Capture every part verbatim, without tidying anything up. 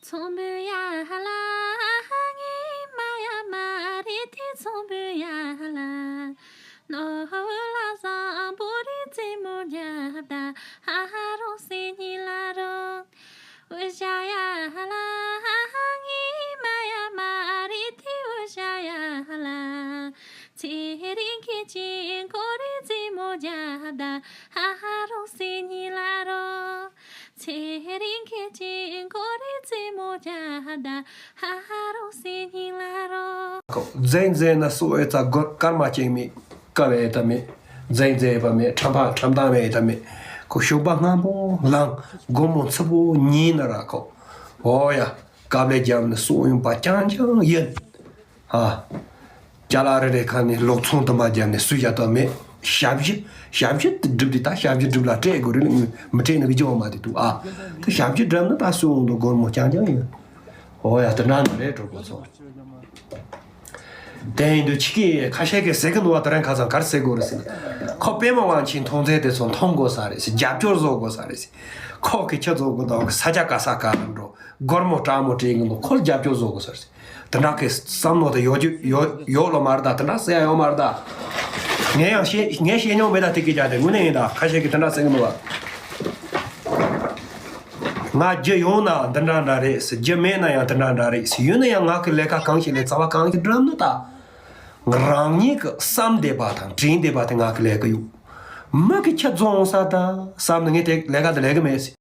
ཚོང་དཔོན་ཡ་ལ། ངའི་མ་ཡ་མ་རེད་དེ་ཚོང་དཔོན་ཡ་ལ། ནོར་ལྷ་བཟང་པོ་རི་རྩེ་མོ་རྒྱབ་ད། ཧ་ཧ་རོགས་སེ་ཉི་ལ་རོ། འུ་ཞ་ཡ་ལ། ངའི་མ་ཡ་མ་རེད་དེ་འུ་ཞ་ཡ་ལ། ཚེ་རིང་ཁྱེད་ཀྱི་མགོ་རི་རྩེ་མོ་རྒྱབ་ད། ཧ་ཧ་རོགས་སེ་ཉི་ལ་རོ། ཚེ་རིང་ཁྱེད་ཀྱི་མགོ་རི་རྩེ་མོ་རྒྱབ་ད། ཧ་ཧ་རོགས་སེ་ཉི་ལ་རོ། མཛེས་མཛེས་ན་སོ་ཨེ་ཙ་གོ་སྐར་མ་ཅན་མེད། ཀ་བའི་ད་མེད། མཛེས་མཛེས་པ་མེད། ཁྲམ་པ་ཁྲམ་ཐང་བའི་ད་མེད། ཁོ་ཞོགས་པ་སྔ་པོ་ལངས། སྒོར་མོ་ཚི་པོ་ཉིན་ན་ར་ཁོ། ཨོ་ཡ། ཀ་བའི་རྒྱབ་ནས་སོ་ཡོང་པ་རྐྱང་རྐྱང་ཡིན། ཨ། ཅ་ལག་རེ་རེ་ཁ་ནས་ལོག་ཚོང་དུ་མ་བརྒྱབ་ནས་སུས་བཞག་ཐབས་མེད། ཞབས་ཞུ། ཞབས་ཞུ་སྒྲུབ་དུས་ད་ཞབས་ཞུ་སྒྲུབ་ལ་སྤྲད་དགོས་རེད། མི་སྤྲད་ན་བི་ཇོ་མ་དེ་འདུག་ཨ། ད་ཞབས་ཞུ་སྒྲུབ་ན་ད་སུ་འོང་དུ་སྒོར་མོ་རྐྱང་རྐྱང་ཡོད། ཨོ་ཡ་དེ་འདྲ་ནི་རེད་གྲོགས་པོ་ཚོ། དེ་ཡིན་དུས་ཁྱེད་ཀྱིས་ཁ་ཤས་ཀྱིས་ཟེར་གི་འདུག་བ། དེ་རིང་ཁ་སང་ག་རེ་ཟེར་དགོས་རེད་ཟེར་ན། ཁོ་པད་མ་དབང་ཆེན་མཐོང་ཚད་དེ་ཚོ་མཐོང་དགོས་ས་རེད་ཟེར། རྒྱབ་སྐྱོར་བཟོ་དགོས་ས་རེད་ཟེར། ཁོ་གི་ཁྱི་བཟོ་དགོས་དང་ས་ཆ་ག་ས་ག་ལ་འགྲོ། སྒོར་མོ་སྤྲང་མོ་སྤྲད་གི་འདུག་ཁོ་ལ་རྒྱབ་སྐྱོར་བཟོ་དགོས་ས་རེད་ཟེར། དེ་འདྲ་གི་བསམ་བློ་དེ་ཡོད་རྒྱུ་ཡོད་ཡོད་ལོ་མ་རེད་ད། དེ་འདྲ་ཟེར་ཡ་ཡོད་མ་རེད་ད། ངས་ཡང་བཤད་ངས་བཤད་མྱོང་མེད་ད། དེ་སྐད་ཆ་དེ་དངོས་གནས་ཡིན་ད། ཁ་ཤས་ཀྱིས་དེ་འདྲ་ཟེར་གི་འདུག་བ། ང་རྒྱུ་ཡོང་ན་འདི་འདྲ་འདྲ་རེད་ཟེར། རྒྱུ་མེད་ན་ཡང་དེ་འདྲ་འདྲ་རེད་ཟེར། ཡོད་ན་ཡང་ང་གི་ལས་ཀ་གང་ཞིག་ལས་རྩ་བ་གང་ཞིག་འགྲུབ་ན་ད། རང་ཉིད་ཀྱི་བསམ་བསྡད་པ་དང་དྲན་བསྡད་པ་དེ་ང་གི་ལས་ཀ་ཡོད། མི་གི་ཁྱི་རྫོང་ས་ད་བསམ་ནས་ངས་དེ་ལས་ཀ་དེ་ལས་ཀ་མེད་ཟེར།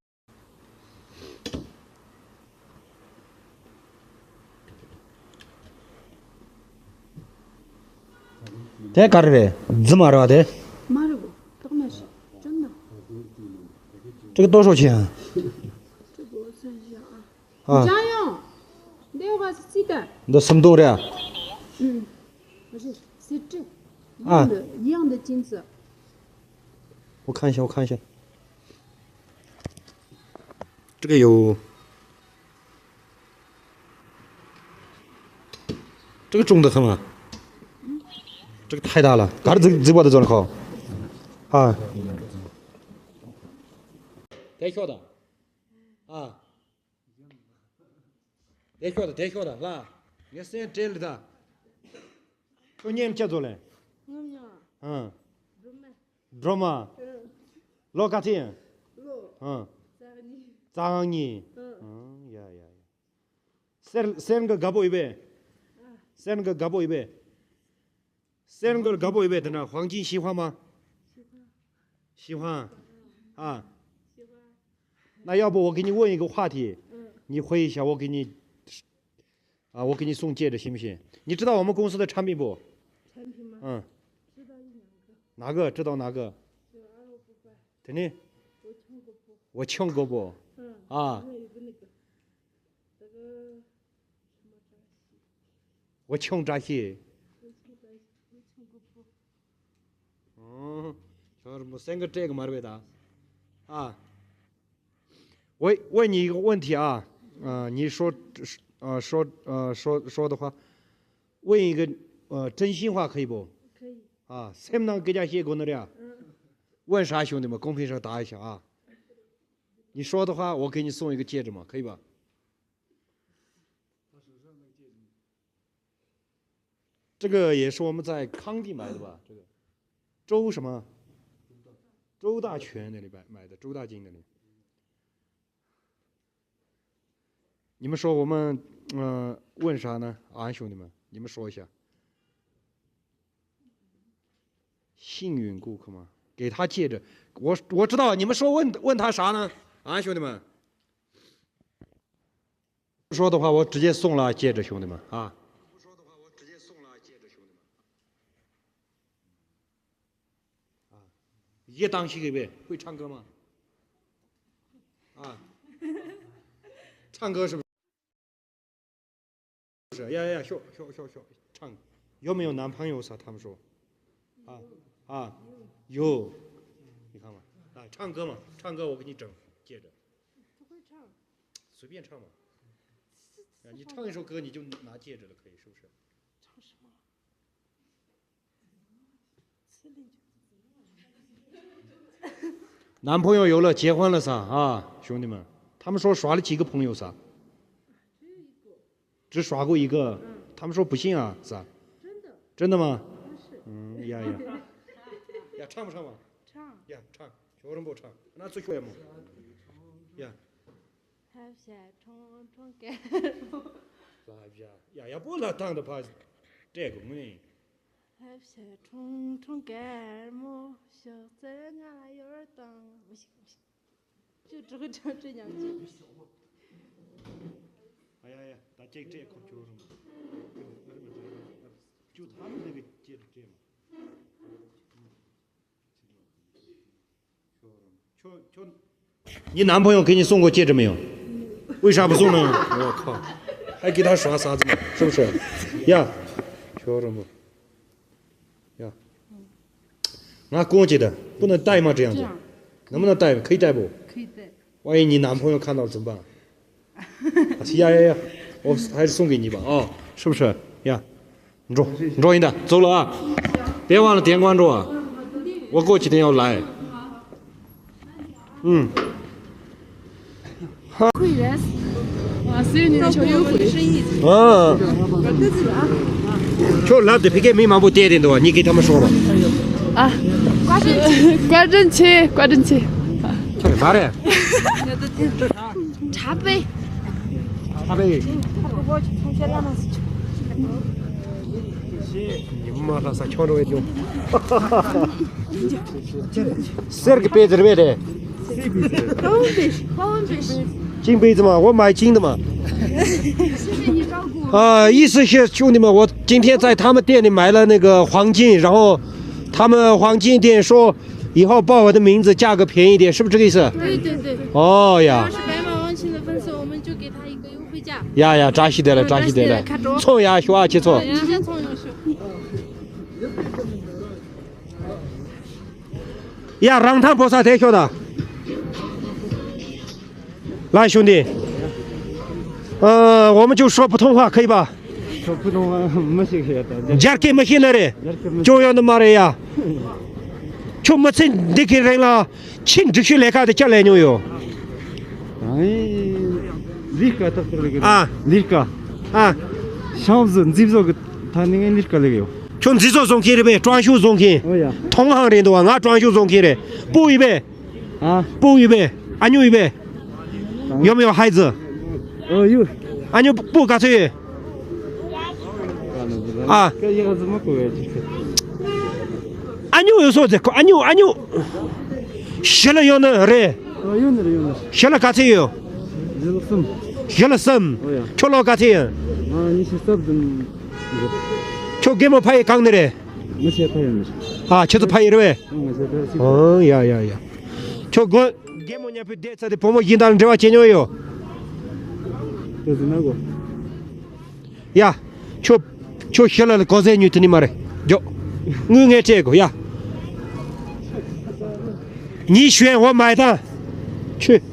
དེ་ག་རེ་རེད། རྫི་མ་རེད་བ་དེ། མ་རེད་གོ། ཏོག་མ་ཤི་ཅོན་ན། ཀྲིག་ཏོ་ཧྲོ་ཆེ་ཡང་། ཀྲིག་གོ་སན་ཞི་ཨ། ཨ། ཅང་ཡོང་། འདི་བ་སི་ཀ། འདི་སུམ་སྟོང་རེད་ཨ། ཨུམ། རེད་སི་ཀྲི། ཨ། ཡང་འདི་ཡང་འདི་ཅིན་ཙི། 我看一下，我看一下。这个有，这个种的很吗？这个太大了，嘎吱吱吱巴的转口。啊。带笑的。啊。 བདེ་ཤོག་དང་བདེ་ཤོག་དང་ལ། ངས་སེམས་བྲེལ་ད། ཁྱོད་ཉེམ་ཅག་ཚོ་ལས། ངམ་ཡང་། ཨང་། སྒྲོལ་མ། སྒྲོལ་མ། ཨང་། ལོ་ག་ཚོད་ཡིན། ལོ། ཨང་། རྩ་གཉིས། རྩ་གཉིས། ཨང་། ཨང་། ཡ་ཡ་ཡ། སེར་སེར་གི་དགའ་པོ་ཡོད་པས། ཨ། སེར་གི་དགའ་པོ་ཡོད་པས། སེར་གི་དགའ་པོ་ཡོད་པས་དེ་འདྲ་ཧོང་ཅིན་ཤི་ཧྭ་མ། ཤི་ཧྭ། ཨ། 那要不我给你问一个话题，你回一下，我给你，啊，我给你送戒指，行不行？你知道我们公司的产品不？产品吗？嗯。知道一两个。哪个？知道哪个？就二五八八。对呢。我穷过不？我穷过不？嗯。啊。还有一个那个，那个什么东西？ 我穷扎西。嗯，像什么三个这个嘛，对吧？啊，我问你一个问题啊，啊，你说，呃，说，呃，说说的话，问一个，呃，真心话可以不？可以。啊，三能给家写过那里啊？嗯。问啥兄弟们，公屏上答一下啊。你说的话，我给你送一个戒指嘛，可以吧？ 这个也是我们在康定买的吧？这个周什么？周大全那里买买的，周大金那里。你们说我们嗯、呃问啥呢？啊，兄弟们，你们说一下。幸运顾客吗？给他戒指，我我知道，你们说问问他啥呢？啊，兄弟们。 说的话，我直接送了戒指，兄弟们啊！啊，一当心一位，会唱歌吗？啊，唱歌是不是？是呀呀，学学学学唱，有没有男朋友啥？他们说，啊啊，有，你看嘛，来唱歌嘛，唱歌我给你整戒指。 不会唱。随便唱嘛。啊，你唱一首歌，你就拿戒指了，可以，是不是？唱什么？男朋友有了，结婚了啥啊，兄弟们？他们说耍了几个朋友啥？只耍过一个，他们说不信啊，是吧？真的吗？嗯，呀呀。呀，唱不唱嘛？唱。呀，唱，求人不唱，那最后一幕。呀。 ལྷ་བྱ་ཁྲུང་ཁྲུང་དཀར་མོ། ལྷ་བྱ་ཡ་ཡ་པོ་ལ་ཐང་དུ་ཕ། སྤྲད་དགོས་ངུ་ནི། ལྷ་བྱ་ཁྲུང་ཁྲུང་དཀར་མོ། ཕྱག་འཚལ་ང་ལ་གཡོར་དང་། མི་ཤིག་མི་ཤིག་ཅུ་དྲུག་དྲུག་དྲུག་ཉམས་ཀྱི། ཨ་ཡ་ཡ་ད་ཅིག་སྤྲད་ཁོ་ཁྱོད་རང་། ཅུ་ཐམ་དེ་གི་ཅེར་སྤྲད་མ། 你男朋友给你送过戒指没有？为啥不送呢？我靠，还给他耍傻子呢，是不是？呀，求什么？呀，拿弓箭的，不能带吗？这样子，这样。能不能带？可以带不？可以带。万一你男朋友看到了怎么办？ 呀呀呀，我还是送给你吧，啊，是不是？呀，你说，你说你的，走了啊，别忘了点关注啊，我过几天要来。嗯。 ཁོས་རེད། ང་སེར་ནས་ཆོ་ཡོད་ཁོས། ཨ། ཁྱོད་ལབ་དེ་ཕ་གིའི་མི་མང་པོ་བལྟས་དེ་འདུག་བ། ཉིད་ཀྱིས་ཐ་མ་ཤོར་བ། ཨ། བཀའ་དྲིན་ཆེ། བཀའ་དྲིན་ཆེ། ཁྱོད་རེད་ག་རེད། གྲྭ་པས། གྲྭ་པས། ཉི་མ་ལྷ་ས་ཁྱོད་འགྲོ་བའི་སྐྱོ། གསེར་གྱི་པེ་ཙི་རེད་པས་རེད། ཅིང་པེ་ཙི་མ་འོ་མ་ཅིང་དུ་མ། 啊，意思是兄弟们，我今天在他们店里买了那个黄金，然后他们黄金店说以后报我的名字，价格便宜一点，是不是这个意思？对对对。哦呀。要是白马王亲的粉丝，我们就给他一个优惠价。呀呀，扎西得了，扎西得了。扎西得了，看中。冲呀，学啊，去冲。直接冲上去。 ཡ། རང་ཐང་ཕོ་ས་དེ་ཤོད་ད། ལ་ཞུ་འདི། ཨ། 我们就说普通话可以吧？ 说普通话没学学的。 རྒྱ་སྐད་མི་ཤེས་ནི་རེད། རྒྱ་སྐད་མི་ཤེས། 教员的嘛རེད་ཡ། ཁྱོད་མི་ཚེ་འདི་གི་རིང་ལ་ཆེས་འགྲིག་ཤོས་ལས་ཀ་དེ་ཅི་ལས་མྱོང་ཡོད། ཨ། ལས་ཀ་ཏག་ཏག་ལས་ཀ། ཨ། ལས་ཀ། ཨ། ཤང་བཟོ་མཛེས་བཟོ་གི་ཐད་ནས་ངས་ལས་ཀ་ལས་ཀ་ཡོད། ཁྱོད་མཛེས་བཟོ་བཟོ་མཁན་རེད་པས། 装修 བཟོ་མཁན། ཨོ་ཡ། 同行 རེད་འདུག་བ། ང་装修 བཟོ་མཁན་རེད། 不预备། 啊， 不预备。 ཨ་ཉུ་预备། 有没有孩子？ ཨོ་ཡོད། ཨ་ཉུ་བུ་ག་ཚོད་ཡོད། 啊， ཨ་ཉུ་ཡོད་སོ་ཟེར་ཁོ། ཨ་ཉུ། ཨ་ཉུ། ཞི་ལི་ཡོད་ནི་རེད། ཨོ་ཡོད་ནི་རེད། ཡོད་ནི་རེད། ཞི་ལི་ག་ཚོད་ཡོད། ཞི་ལི་གསུམ། ཞི་ལི་གསུམ། ཨོ་ཡ། ཁྱོད་ལོ་ག་ཚོད་ཡོད། ང་ཉི་ཤུ་རྩ་བདུན་རེད། ཁྱོད་རྒན་མོ་ཕ་ཡུལ་གང་ནས་རེད། ང་ཆེ་ཕ་ཡུལ་ནས། ཨ། ཁྱེད་ཚོ་ཕ་ཡུལ་རེད་པས། ང་ཆེ་ཕ་ཡུལ། ཨོ་ཡ་ཡ་ཡ། ཁྱོད་རྒན་རྒན་མོ་མཉམ་དུ་བསྡད་ཚར་དུས་བུ་མོ་གཞན་དག་ལ་འབྲེལ་བ་བྱེད་མྱོང་ཡོད། དེ་ཟེར་ན་གོ། ཡ། ཁྱོད། ཁྱོད་ཞི་ལི་ལ་གོ་ཟས་ཉོས་ཐུབ་ནི་མ་རེད། མགྱོགས། དངུལ་ངས་སྤྲད་དགོས་ཡ། ཉིན་ཞོན་འོ་མ་དང་། ཁྱོད།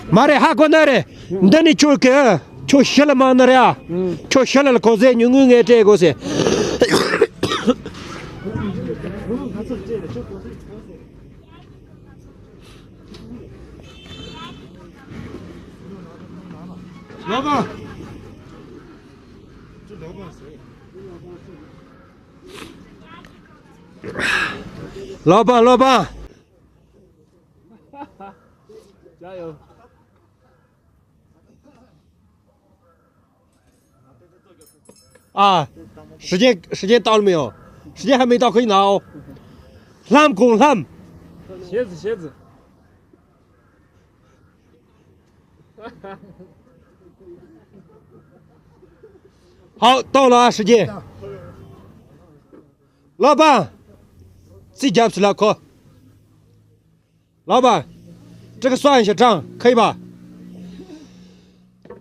མ་རེད། ཧ་གོ་ན་རེད། འདི་ནི་ཁྱོད་ཀྱི། ཁྱོད་ཞི་ལི་མ་ནི་རེད་ཨ། ཁྱོད་ཞི་ལི་ལ་གོ་ཟས་ཉོ། དངུལ་ངས་སྤྲད་དགོས་ཟེར། ལོ་པ། ལོ་པ། ལོ་པ། ཨ། 时间，时间到了没有？时间还没到，可以拿哦。 ལྷམ་གོང་ལྷམ། 鞋子，鞋子。 好，到了啊，时间。老板，自己家不起来，可。老板，这个算一下账，可以吧？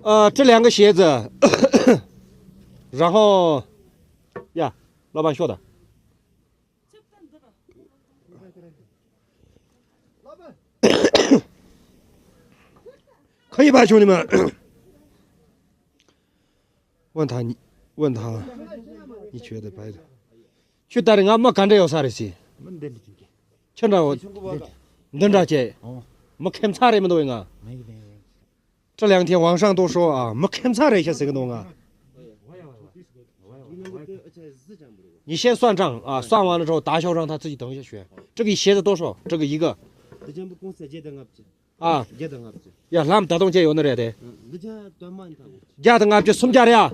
呃，这两个鞋子，然后，呀，老板说的。 可以吧，兄弟们？问他，你问他，你觉得白的？去带着俺们赶着要啥的去？མི་འདི་འདྲ་ཅིག་ཁྱེད་འདྲ་བོ། འདི་འདྲ་ཅིག་ཨོ། མི་ཁེམ་ཚ་རེད་མི་འདུག་ང་། མི་ཡི་ལས། 这两天网上都说啊，没看差了一些这个东啊。你先算账啊，算完了之后打小让他自己等一下选，这个鞋子多少？这个一个 ཨ། ཡ་ལྷམ་ད་དུང་ཅི་ཡོད་ནི་རེད་དེ། བརྒྱ་དང་ལྔ་བཅུ་སུམ་བརྒྱ་རེད་ཨ།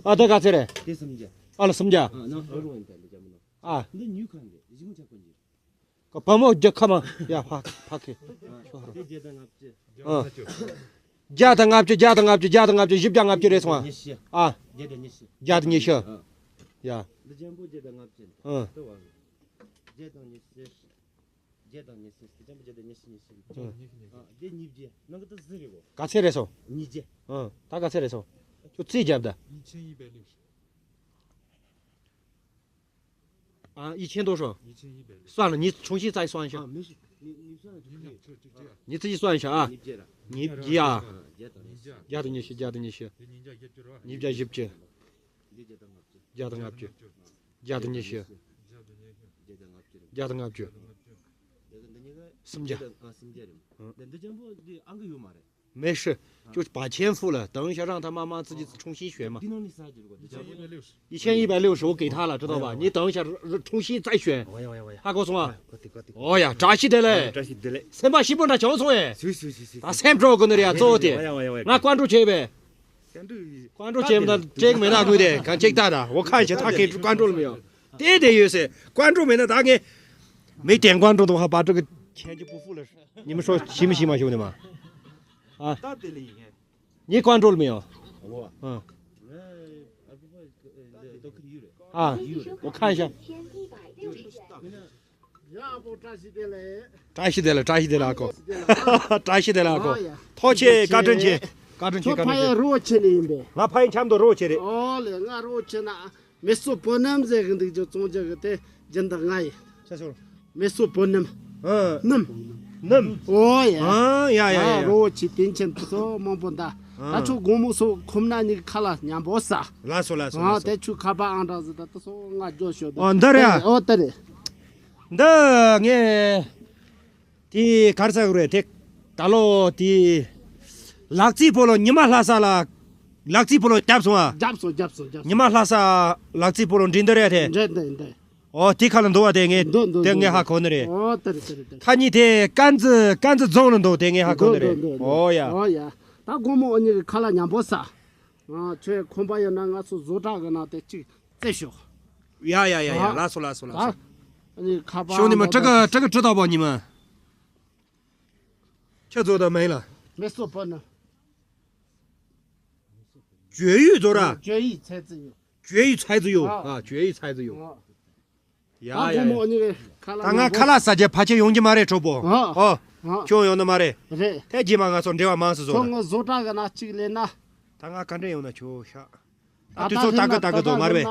ཨ་དེ་ག་ཚད་རེད། ཨ་ལ་སུམ་བརྒྱ། ཨ། བུ་མོ་རྒྱ་ཁ་མ་ཡ་ཕ་ཕ་ཁེ། ཨ། བརྒྱ་དང་ལྔ་བཅུ་བརྒྱ་དང་ལྔ་བཅུ་བརྒྱ་དང་ལྔ་བཅུ་བཞི་བརྒྱ་ལྔ་བཅུ་རེད་སོང་ཨ། ཨ། བརྒྱ་དང་ཉི་ཤུ། ཡ། ཨ། བརྒྱ་དང་ཉི་ཤུ། དེ་ཅན་པོ་བརྒྱ་དང་ཉི་ཤུ་ཉི་ཤུ། ཨ། དེ་ཉིས་བརྒྱ། ནང་གི་དེ་བཟི་རེད་གོ། ག་ཚད་རེད་སོང་། ཉིས་བརྒྱ། ཨ། ད་ག་ཚད་རེད་སོང་། ཁྱོད་རྩིས་རྒྱབ་ད། ཨ། 一千多少？一千一百六十。算了，你重新再算一下。啊，没事，你你算了就可以。你自己算一下啊。你自己啊。བརྒྱ་དང་ཉི་ཤུ། བརྒྱ་དང་ཉི་ཤུ། ཉིས་བརྒྱ་བཞི་བཅུ། བརྒྱ་དང་ལྔ་བཅུ། བརྒྱ་དང་ལྔ་བཅུ། བརྒྱ་དང་ཉི་ཤུ། བརྒྱ་དང་ལྔ་བཅུ། སུམ་བརྒྱ། 没事，就把钱付了，等一下让他慢慢自己重新选嘛。一千一百六十我给他了，知道吧？你等一下重新再选。他告诉我。哦呀，扎西德嘞。སེམས་པ་ཞིབ་པོ་འདྲ་བྱུང་སོང་ཨེ། ད་སེམས་སྤྲོ་དགོས་ནི་རེད་ཡ། གཙོ་བོ་དེ། ང་ཀོན་ཀྲོལ་བྱས་པས། ཀོན་ཀྲོལ་བྱས་མ་ད་ཅེག་མེད་ན་དགོས་དེ། གང་ཅེག་ད་ད་འོ་ཁ་ཡི་ཆེ་ད་ཁེ་ཀོན་ཀྲོལ་མི་ཡོང་། དེ་དེ་ཡོད་སེ་ཀོན་ཀྲོལ་མེད་ན་ད་ངས་མི་དེ་ཀོན་ཀྲོལ་དང་ཧ་པ་ཀྲུ་གི་ཁྱེད་ཀྱི་པུ་ཧྥུ་ལ་ཉི་མ་ཤོ་ཞི་མི་ཞི་མ་ཤོ་ནི་མ། ཨ། ད་དེ་ལ་ཡིན། ངས་ཀོན་ཀྲོལ་མི་ཡོང་། ཨ། ཨ། འོ་ཁ་ཡི་ཆེ། བཀྲ་ཤིས་བདེ་ལེགས། བཀྲ་ཤིས་བདེ་ལེགས། བཀྲ་ཤིས་བདེ་ལེགས་ཨ་ཁོ། བཀྲ་ཤིས་བདེ་ལེགས་ཨ་ཁོ། ཐུགས་རྗེ་ཆེ། བཀའ་དྲིན་ཆེ། བཀའ་དྲིན་ཆེ། བཀའ་དྲིན་ཆེ། ཁྱོད་ཕ་ཡུལ་རི་བོ་ཆེ་ནས་ཡིན་པས། ང་ཕ་ཡུལ་ཆབ་མདོ་རི་བོ་ཆེ་རེད། ཨོ་ལེ། ང་རི་བོ་ཆེ་ན་མེ་སོ་པོ་ནམ་ཟེར་གི་འདུག་ཅོ་ཙོང་ཅོ་གི་དེ་རྒྱུན་དུ་ང་ཡིན། ཆ་སོ། མེ་སོ་པོ་ནམ། ཨ། ནམ། ནམ། ཨོ་ཡ། ཨ་ཡ་ཡ་ཡ། རི་བོ་ཆེ་དེ་ཆེན་དུ་སོ་མང་པོ་འདའ། ད་ཆོ་དགོང་མོ་སོ་ཁོམ་ན་ནི་ཁ་ལ་ཉམ་པོ་ས། ལ་སོ་ལ་སོ་ལ་སོ། དེ་ཆུ་ཁ་པ་ཨང་དྲག་ཟི་ད་ད་སོ་ང་ཇོ་ཤོ་ད། ཨོ་འདི་རེད། ཨོ་ད་རེད། འདི་ངས། དེ་ག་རེ་ཟེར་དགོས་རེད་དེ། ད་ལོ་དེ། ལག་རྩེད་སྤོ་ལོ་ཉི་མ་ལྷ་ས་ལ། ལག་རྩེད་སྤོ་ལོ་བརྒྱབ་སོང་ཨ། བརྒྱབ་སོང་བརྒྱབ་སོང་བརྒྱབ་སོང་། ཉི་མ་ལྷ་ས་ལག་རྩེད་སྤོ་ལོ་འགྲན་བསྡུར་རེད་དེ། འགྲན་འགྲན་འགྲན། ཨོ་དེ་ཁ་ལ་འདུག་བ་དེ་ངས། འདུག་འདུག་དེ་ངས་འདུག་ཧ་གོ་ནི་རེད། ཨོ་དེ་རེད་དེ་རེད་དེ་རེད། ཁ་ཉིན་དེ་དཀར་མཛེས་དཀར་མཛེས་རྫོང་ལ་འདུག་དེ་ངས་ཧ་གོ་ནི་རེད། འདུག་འདུག་འདུག་ཨོ་ཡ། ཨོ་ཡ། ད་དགོང་མོ་ཨ་ནི་ཁ་ལ་ཉམ་པོ་ས། ང་ཚོས་ཁོམ་པ་ཡོད་ན་ང་ཚོ་བཟོ་གྲྭ་གི་ནང་དེ་གཅིག་རྩེ་ཤོག་ཡ་ཡ་ཡ་ཡ། ཨ། ལགས་སོ་ལགས་སོ་ལགས་སོ། ཨ་ནི་ཁ་པར་ཤོག་ནི་མ་ཨང་ཀྲི་ཀ་ཀྲི་ཀ་ཀྲི་ཏོག་པོ་ཉི་མ། ཁྱེད་ཚོ་ད་མེད་ལ། མེ་སོ་པོ་ནི། ཅོ་ཡུས་ཚོ་ར། ཅོ་ཡུས་ཚའེ་ཙི་ཡུ། ཅོ་ཡུས་ཚའེ་ཙི་ཡུ། ཨ། ཨ་ཅོ་ཡུས་ཚའེ་ཙི་ཡུ། ཨ། ཡ་ཡ་ཡ། ད་ང་ཁ་ལག་ཟ་རྒྱུ་ཕལ་ཆེར་ཡོང་གི་མ་རེད་གྲོགས་པོ། ཨ། ཨོ། ཨ། ཁྱོད་ཡོང་ནི་མ་རེད། རེད། དེ་རྗེས་མ་ང་ཚོ་འབྲེལ་བ་མང་སུ་བཟོ། ཁྱོད་ང་བཟོ་གྲྭ་གི་ནང་གཅིག་ལས་ན། ད་ང་ག་འདྲ་ཡོང་ན་ཁྱོད་ཤག་ད་དུས་ཚོད་ད་གི་ད་གི་དུ་མ་རེད།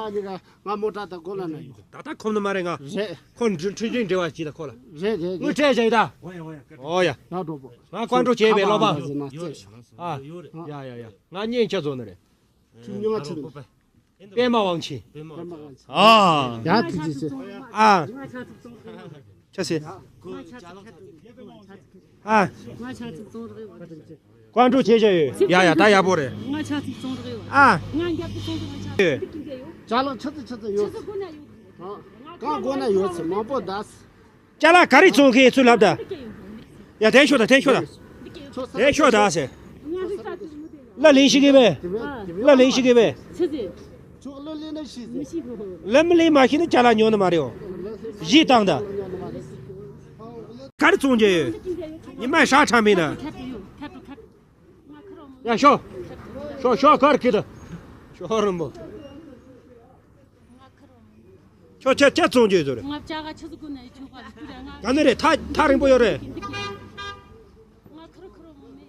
ང་མོ་ཊ་ད་གོ་ལ་ན་ཡོད། ད་ད་ཁོམ་ནི་མ་རེད་ང་། རེད། ཁོ་འཕྲིན་འཕྲིན་འབྲེལ་བ་ཅིག་ད་ཁོ་ལ། རེད་རེད་རེད། དངུལ་སྤྲད་བྱས་ད། ཨོ་ཡ། ང་གྲོགས་པོ། ང་ཀོན་ཀྲོལ་བྱས་པའི་ལོ་པ། ཨ། ཡ་ཡ་ཡ། ང་གཉེན་ཆ་བཟོ་ནི་རེད། ཁྱོད་མྱིང་ང་ཆི་རེད། པད་མ་དབང་ཆེན། པད་མ་དབང་ཆེན། ཨ། ཡ་ཐུགས་རྗེ་ཆེ། ཨ། ཆ་སེ། ཨ། ང་ཆ་ཚིག་བཙོང་རོགས་ཡོད། ཀོན་ཀྲོལ་བྱེད་བྱ་ཡོད། ཡ་ཡ་ད་ཡག་པོ་རེད། ང་ཆ་ཚིག་བཙོང་རོགས་ཡོད། ཨ། ང་རྒྱབ་ཏུ་བཙོང་རོགས་ཡོད། ཅ་ལག་ཆ་ཚིག་ཆ་ཚིག་ཡོད། ཨ། གང་དགོས་ན་ཡོད་ཚེ་མང་པོ་འདུག་ཅ་ལག་ག་རེ་བཙོང་མཁན་ཚུར་ལབ་ད། ཡ་དེ་ཤོད་ད་དེ་ཤོད་ད། དེ་ཤོད་ད་ཟེར། ལ་ལིང་ཤི་གི་བས། ལ་ལིང་ཤི་གི་བས། ལ་མི་ལིང་མ་ཤི་ན་ཅ་ལག་ཉོ་ནི་མ་རེད་འོ། གཞི་བཏང་ད། ག་རེ་བཙོང་རྒྱུ་ཡོད། ཉི་མ་ཤ་ཁྲ་མིན་ན། ཡ་ཤོ། ཤོ་ཤོ་གར་ཁི་ད། ཤོ་རིན་པོ། ཁྱོད་ཁྱེད་ཁྱེད་བཙོང་རྒྱུ་ཡོད་རེད། ང་ཅག་ག་ཆུ་ཚོད་དགུ་ནས་ཆུ་ཁ་ལ་ཁུ་རེད་ང་། ག་ནས་རེད། ཐག་ཐག་རིང་པོ་ཡོད་རེད། ང་ཁུ་རུ་ཁུ་རུ་མོ་མེད།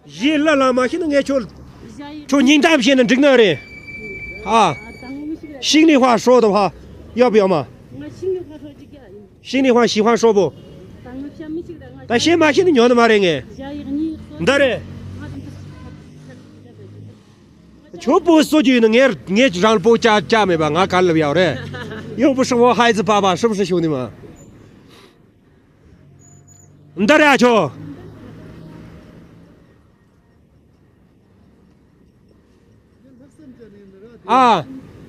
གཞི་ལ་ལ་མ་ཤེས་ན་ངས་ཁྱོད་ཁྱོད་སྙིང་གཏམ་བཤད་ན་འགྲིག་ནི་རེད། ཨ། ཤིང་ནི་ཧ་ཧྲོ་དང་ཧ་ཡོད་ཡོད་མ། ཤིང་ནི་ཧ་ཤི་ཧ་ཧྲོ་པོ། ད་ཤེས་མ་ཤེས་ན་ཉོ་ནི་མ་རེད་ངས། འདི་རེད། ཁྱོད་པོ་སོ་རྒྱུ་ཡིན་ན་ངས་ངས་རང་པོ་ཅག་ཅག་མེད་པ་ང་ག་ལབ་ཡག་རེད། ཡོང་པོ་ཧྲི་བོ་ཧའི་ཙི་པ་པ་ཧྲི་བོ་ཧྲི་ཤོ་ནི་མ། འདི་རེད་ཨ་ཁྱོད། ཨ།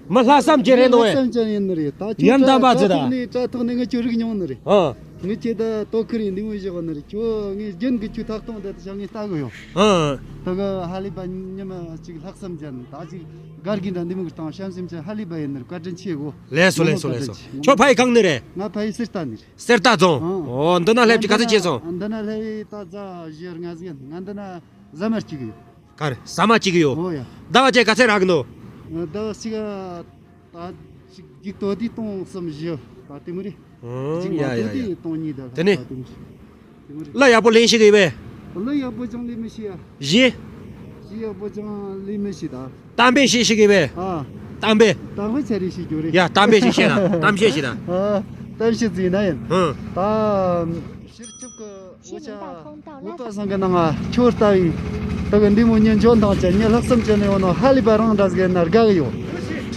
མི་ལྷག་བསམ་ཅན་རེད་འདུག་ལྷག་བསམ་ཅན་ཡིན་ནི་རེད། ད་ཁྱོད་ཡང་དམ་པ་ཙི་ད། དྲ་ཐོག་ནས་དྲ་ཐོག་ནས་ང་ཁྱོད་རིག་མྱོང་ནི་རེད། ཨ། ངས་ཁྱེད་ད་དོ་ཁུར་ཡིན་འདི་མོ་བཞག་ནི་རེད། ཁྱོད་ངས་རྒྱུན་གྱི་ཁྱོད་ཐག་སྟོང་དེ་ད་ཞག་ངས་ལྟ་གི་ཡོད། ཨ། ད་གི་ཧ་ལས་པ་ཉི་མ་ཅིག་ལྷག་བསམ་ཅན་ད་ཅིག་དགའ་གི་འདྲ་འདི་མོ་གི་སྟངས་བྱམས་སེམས་ཅན་ཧ་ལས་པ་ཡིན་ནི་རེད། བཀའ་དྲིན་ཆེ་གོ། ལེགས་སོ་ལེགས་སོ་ལེགས་སོ། ཁྱོད་ཕ་ཡི་གང་ནས་རེད། ང་ཕ་ཡི་གསེར་རྟ་ནས་རེད། གསེར་རྟ་རྫོང་། ཨ། ཨོ་འདི་ན་སླེབས་ཀྱི་ག་ཚོད་བྱས་སོང་། འདི་ན་སླེབས་ད་ཟླ་བཞི་ལྔ་ཟིག་ཡིན། ང་འདི་ན་ཟ་མ་སྐྱིད་གི་ཡོད། ག་རེ་ཟ་མ་སྐྱིད་གི་ཡོད། ཨོ་ཡ། ཟླ་བ་བཅས་ག་ཚད་རག་གི་འདུག་ཟླ་བ་གཅིག་ད་གཅིག་གཅིག་དོ་དུས་སྟོང་གསུམ་བཞི་ད་དེ་མོ་རེད། ཨོ་གཅིག་ཡ་མ་ཡ་དོ་ཡ། དུས་སྟོང་གཉིས་ད་དེ་ནི་ད་དེ་མོ་རེད། དེ་མོ་རེད། གླུ་ཡག་པོ་ལེན་ཤེས་གི་ཡོད་པས། གླུ་ཡག་པོ་ཅང་ལེན་མི་ཤེས་ཡ། གཞས། གཞས་ཡག་པོ་ཅང་ལེན་མི་ཤེས་ད། གཏམ་དཔེ་བཤད་ཤེས་གི་ཡོད་པས། ཨ། གཏམ་དཔེ། གཏམ་དཔེ་ཆ་རེ་བཤད་རྒྱུ་རེད། ཡ་གཏམ་དཔེ་ཞིག་བཤད་ད། གཏམ་བཤད་ཞིག་ད། ཨ། གཏམ་བཤད་ཟིན་ན་ཡིན། ཧུང་། ད། ཕྱིར་ཆུབ་ཀྱི་འོ་ཅག་བོད་པ་ཚང་གི་ནང་ང་ཁྱོད་ལྟ་བུའི་དེ་གི་འདི་མོ་ཉིན་འཇོན་ཐང་ཅན་ཉི་ལྷག་བསམ་ཅན་ནས་ཡོང་ནོ་ཧ་ལས་པ་རང་འདྲ་ཟིག་ཡིན་ན་དགའ་གི་ཡོད།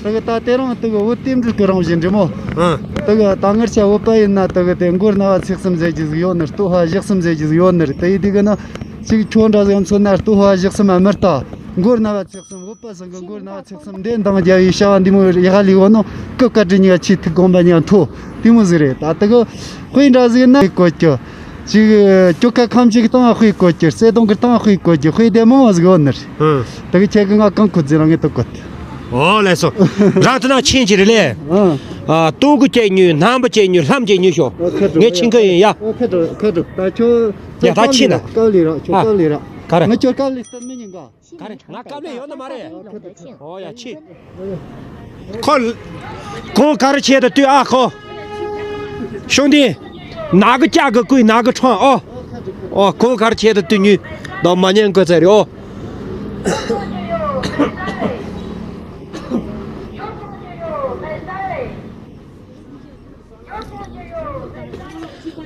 དེ་གི་ད་དེ་རིང་དེ་གི་བོད་རྟེན་འབྲེལ་གི་རང་བཞིན་འདྲ་མོ། ཧུང་། དེ་གི་ད་ངར་ཆ་བོད་པ་ཡིན་ན་དེ་གི་དེ་མགོར་རྣ་བ་ཚིག་གསུམ་ཟེར་རྒྱུ་ཟིག་ཡོད་ནི། ལྟོ་ཕ་ཞག་གསུམ་ཟེར་རྒྱུ་ཟིག་ཡོད་ནི་རེད། དེ་ཡི་དེ་གི་ན་ཅིག་ཁྱོད་འདྲ་ཟིག་ཡོང་ཚོད་ན་ལྟོ་ཕ་ཞག་གསུམ་མ་མི་ལྟ། མགོར་རྣ་བ་ཚིག་གསུམ། བོད་པ་ཚང་གི་མགོར་རྣ་བ་ཚིག་གསུམ་འདི་འདང་རྒྱབ་ཡི་བྱ་བ་འདི་མོ་ཡག་ལས་ཡོད་ནོ། སྐུ་བཀའ་དྲིན་ཉེ་ཆེ་ཐུགས་དགོངས་པ་ཉག་མཐོ། དེ་མོ་ཟིག་རེད། ད་དེ་གི་དཔེ་འདྲ་ཟིག་ན་དཔེ་བཀོད་རྒྱུ། ཅིག་ཅོ་ཁ་ཁམ་ཅིག་སྟེང་དཔེ་བཀོད་རྒྱུ། བརྩེ་དུང་གི་སྟེང་དཔེ་བཀོད་རྒྱུ། དཔེ་དེ་མང་བ་ཟིག་ཡོད་ནི་རེད། ཧུང་། དེ་གི་ཁྱེད་ཀྱི་ང་གང་ཁུ་ཟིག་རང་ངས་དེ་བཀོད། ཨོ་ལེགས་སོ། རང་དེ་ན་ཆེན་གྱི་རེད་ལེ། ཨ། ཨ། སྟོང་གི་སྐྱེ་ཉུལ་རྣམ་པ་སྐྱེ་ཉུལ་ལྷམ་སྐྱེ་ཉུལ་ཤོག་ཨོ་ཁ་དྲོ། ངས་ཆིང་ཁ་ཡིན་ཡ། ཨོ་ཁ་དྲོ་ཁ་དྲོ། ད་ཁྱོད་ཡ་ད་ཆི་ན། དཀའ་ལས་ར་ཁྱོད། ཨ། དཀའ་ལས་ར། ག་རེ། ང་ཁྱོད་དཀའ་ལས་སྟབས་མི་ཉན་ག་ག་རེ། ང་དཀའ་ལས་ཡོད་ནི་མ་རེད། ཨོ་ཡ་ཆི། ཁོ། གོང་ག་རེ་བྱས་ད་དུས་ཨ་ཁོ། ཤོང་དེ། ནག་གི་ལྕགས་གི་ཀུའི་ནག་གི་ཁྲོང་ཨོ། ཨོ་གོང་ག་རེ་བྱས་ད་དུས་ཉུལ། ད་མ་ཉན་གི་ཚེ་རེད་ཨོ།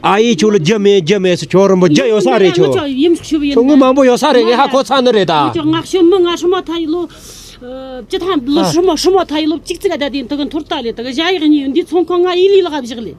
ཨ་ཡེ་ཁྱོད་ལ་རྒྱུ་མེད་རྒྱུ་མེད་ཟེར། ཁྱོད་རིན་པོ་རྒྱུ་ཡོད་ས་རེད་ཁྱོད། ཡིན་ཆུབ་ཡིན། ཁྱོད་དངུལ་མང་པོ་ཡོད་ས་རེད། ངས་ཧ་གོ་ཚར་ནི་རེད་ད། ང་ཞོན་མི་ང་ཧྲི་མ་ཐ་ཡི་ལོ། སྤྱི་ཐང་ལོ་ཧྲི་མ་ཧྲི་མ་ཐ་ཡི་ལོ་གཅིག་ཙིག་ག་ད་དེ་དག་འཐོར་ལྟ་ལེ་དག་བཞག་ཡག་ཉིན་འདི་ཚོང་ཁང་ང་ཨི་ལི་ལག་བཞག་ལེ།